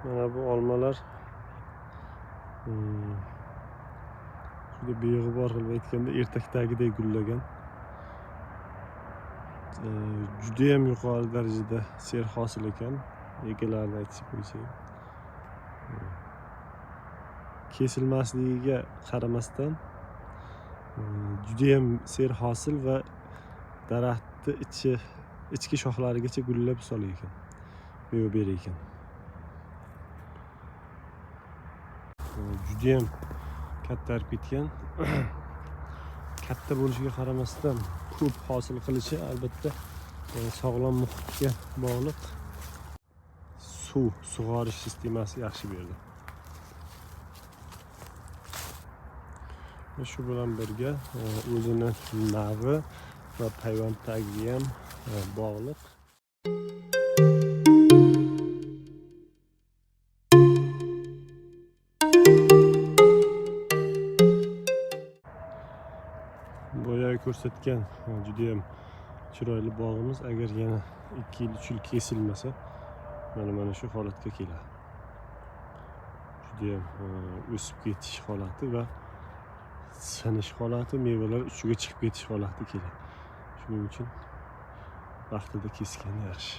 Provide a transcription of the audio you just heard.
Mana bu olmalar juda beg'ubor qilib aytganda ertakdagidek gullagan. Judayam yuqori darajada serhosil ekan, egalarini aytishi bo'yicha. Kesilmasligiga qaramasdan judayam serhosil va daraxtni ichki shoxlarigacha gullab solar ekan, meva berar ekan. Judayam kattarib ketgan. Katta bo'lishiga qaramasdan ko'p hosil qilishi albatta sog'lom muhitga bog'liq. Suv sug'orish sistemasi yaxshi bu yerda. Va shu bilan birga o'zini navi va payvand tagiga ham bog'liq. Boya ko'rsatgan juda ham chiroyli bog'imiz agar yana 2 yil, 3 yil kesilmasa mana shu holatga keladi. Juda ham o'sib ketish holati va sinish holati, mevalar uchiga chiqib ketish holati keladi. Shuning uchun vaqtida kesgan yaxshi.